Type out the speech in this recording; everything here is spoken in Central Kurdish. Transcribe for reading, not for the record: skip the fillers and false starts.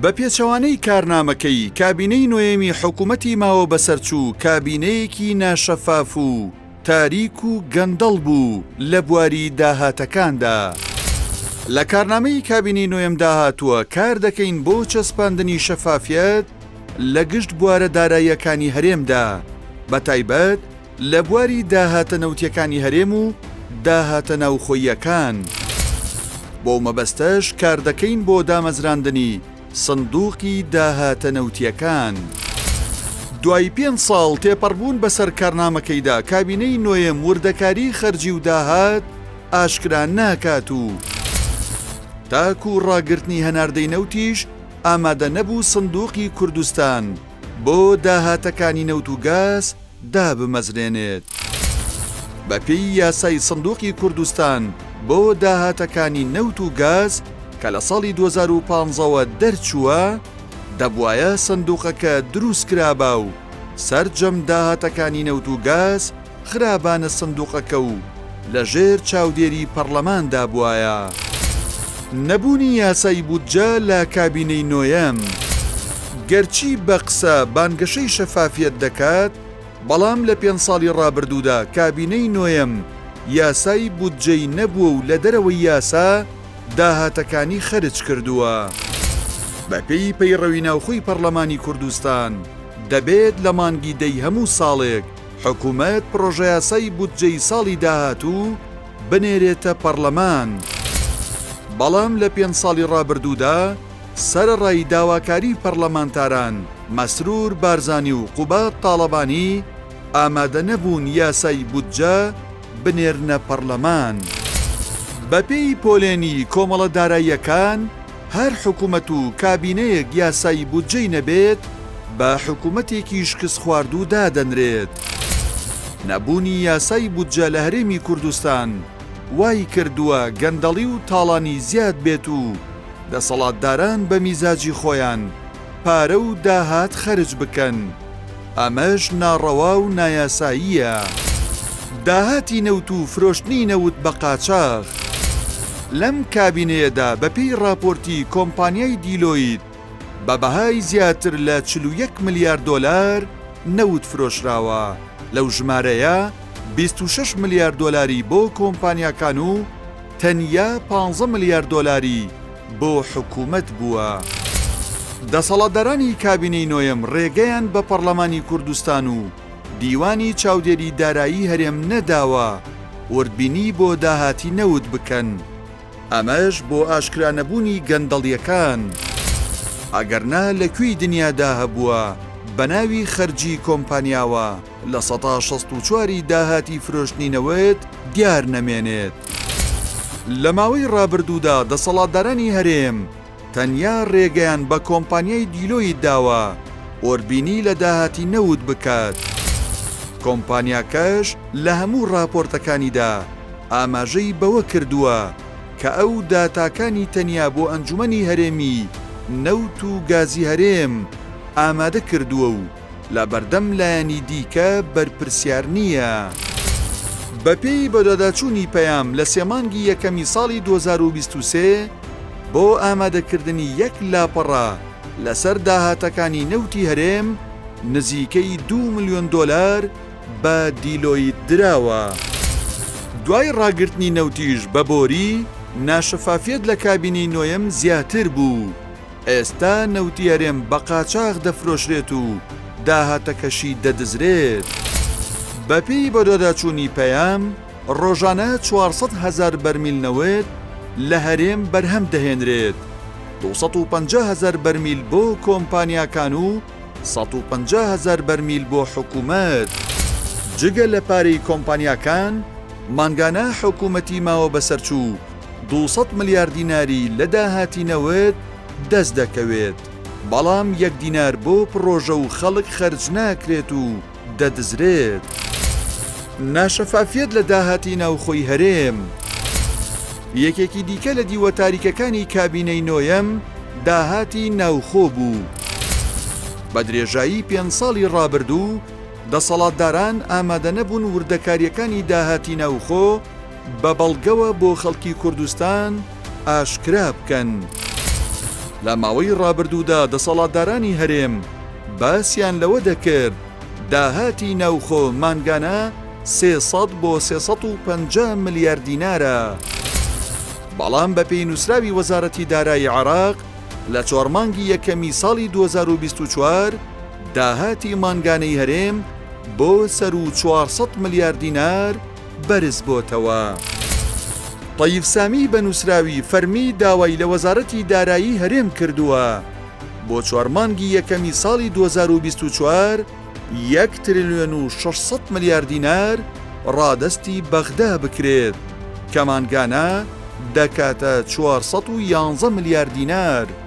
بە پێچەوانەی کارنامەکەی، کابینەی نۆیەمی حکوومەتی ماوە بەسەرچوو کابینەیەکی ناشەفاف و تاریک و گەندەڵ بوو لە بواری داهاتەکاندا. لە کارنامەی کابینەی نۆیەمدا هاتووە، کار دەکەین بۆ چەسپاندنی شەفافیەت لە گشت بوارە داراییەکانی هەرێمدا، بەتایبەت لە بواری داهاتە نەوتیەکانی هەرێم و داهاتە ناوخۆییەکان. بەو مەبەستەش کاردەکەین بۆ دامەزراندنی سندوقی داهاتە نەوتیەکان. دوای پێنج ساڵ تێپەڕبوون بەسەر کارنامەکەیدا کابینەی نۆیەم وردەکاری خەرجی و داهات ئاشکرا ناکات و تاکو ڕاگرتنی هەناردەی نەوتیش ئامادە نەبوو سندوقی کوردستان بۆ داهاتەکانی نەوت و گاز دابمەزرێنێت. بەپێی یاسای سندوقی کوردستان بۆ داهاتەکانی نەوت و گاز کە لە ساڵی 2015 ەوە دەرچووە، دەبوایە سندوقەکە دروستکرابا و سەرجەم داهاتەکانی نەوت و گاز خرابانە سندوقەکە و لەژێر چاودێری پەڕلەماندا بوایە. نەبوونی یاسای بودجە لە کابینەی نۆیەم، گەرچی بە قسە بانگەشەی شەفافیەت دەکات، بەڵام لە پێنج ساڵی ڕابردوودا کابینەی نۆیەم یاسای بودجەی نەبووە و لە دەرەوەی یاسا داهاتەکانی خەرج کردووە. بەپێی پەیڕەوی ناوخۆی پەڕلەمانی کوردستان، دەبێت لە مانگی دەی هەموو ساڵێک حکومەت پڕۆژەیاسای بودجەی ساڵی داهاتوو بنێرێتە پەڕلەمان، بەڵام لە پێنج ساڵی ڕابردوودا سەرەڕای داواکاری پەڕلەمانتاران مەسرور بارزانی و قوباد تاڵەبانی ئامادە نەبوون یاسای بودجە بنێرنە پەڕلەمان. بەپێی پۆلێنی کۆمەڵە داراییەکان، هەر حکومەت و کابینەیەک یاسای بودجەی نەبێت بە حکومەتێکی شکستخواردوو دادەنرێت. نەبوونی یاسای بودجە لە هەرێمی کوردستان وای کردووە گەندەڵی و تاڵانی زیاد بێت و دەسەڵاتداران بە میزاجی خۆیان پارە و داهات خەرج بکەن، ئەمەش ناڕەوا و نایاساییە. داهاتی نەوت و فرۆشتنی نەوت بە قاچاخ لەم کابینەیەدا بەپێی ڕاپۆرتی کۆمپانیای دیلۆیت بە بەهای زیاتر لە 41 ملیار دۆلار نەوت فرۆشراوە، لەو ژمارەیە 26 ملیار دۆلاری بۆ کۆمپانیاکان و تەنیا 15 ملیار دۆلاری بۆ حکومەت بووە. دەسەڵاتدارانی کابینەی نۆیەم رێگەیان بە پەڕلەمانی کوردستان و دیوانی چاودێری دارایی هەرێم نەداوە وردبینی بۆ داهاتی نەوت بکەن، ئەمەش بۆ ئاشکرا نەبوونی گەندەڵیەکان. ئەگەرنا لە کوێی دنیادا هەبووە بەناوی خەرجی کۆمپانیاوە 64% ی داهاتی فرۆشتنی نەوت دیار نەمێنێت. لە ماوەی ڕابردوودا دەسەڵاتدارانی هەرێم تەنیا ڕێگەیان بە کۆمپانیای دیلۆیت داوە وردبینی لە داهاتی نەوت بکات، کۆمپانیاکەش لە هەموو ڕاپۆرتەکانیدا ئاماژەی بەوە کردووە کە ئەو داتاکانی تەنیا بۆ ئەنجومەنی هەرێمی نەوت و گازی هەرێم ئامادە کردووە و لەبەردەم لایەنی دیکە بەرپرسیار نییە. بەپێی بەدواداچوونی پەیام لە سێ مانگی یەکەمی ساڵی 2023 بۆ ئامادەکردنی یەک لاپەڕە لەسەر داهاتەکانی نەوتی هەرێم نزیکەی دوو ملیۆن دۆلار بە دیلۆیت دراوە. دوای ڕاگرتنی نەوتیش بە بۆری، ناشەفافیەت لە کابینەی نۆیەم زیاتر بوو. ئێستا نەوتی هەرێم بە قاچاخ دەفرۆشرێت و داهاتەکەشی دەدزرێت. بەپێی بەدواداچوونی پەیام، ڕۆژانە 400 هەزار بەرمیل نەوت لە هەرێم بەرهەم دەهێنرێت، 250 هەزار بەرمیل بۆ کۆمپانیاکان و 150 هەزار بەرمیل بۆ حکومەت. جگە لە پارەی کۆمپانیاکان، مانگانە حکومەتی ماوە بەسەرچوو 200 ملیار دیناری لە داهاتی نەوت دەست دەکەوێت، بەڵام یەک دینار بۆ پڕۆژە و خەڵک خەرج ناکرێت و دەدزرێت. ناشەفافیەت لە داهاتی ناوخۆی هەرێم یەکێکی دیکە لە دیوە تاریکەکانی کابینەی نۆیەم داهاتی ناوخۆ بوو. بە درێژایی پێنج ساڵی ڕابردوو دەسەڵاتداران ئامادەنەبوون وردەکارییەکانی داهاتی ناوخۆ بە بەڵگەوە بۆ خەڵکی کوردستان ئاشکرا بکەن. لە ماوەی ڕابردوودا دەسەڵاتدارانی هەرێم باسیان لەوە دەکرد داهاتی ناوخۆ مانگانە 300 بۆ 350 ملیار دینارە. بەڵام بەپێی نووسراوی وەزارەتی دارایی عێراق لە چوار مانگی یەکەمی ساڵی 2024 داهاتی مانگانەی هەرێم بۆ سەروو 400 ملیار دینار بەرزبۆتەوە. تەیف سامی بە نووسراوی فەرمی داوای لە وەزارەتی دارایی هەرێم کردووە بۆ چوار مانگی یەکەمی ساڵی 2024 یەک ترلیۆن و 600 ملیار دینار ڕادەستی بەغدا بکرێت کە مانگانە دەکاتە 411 ملیار دینار.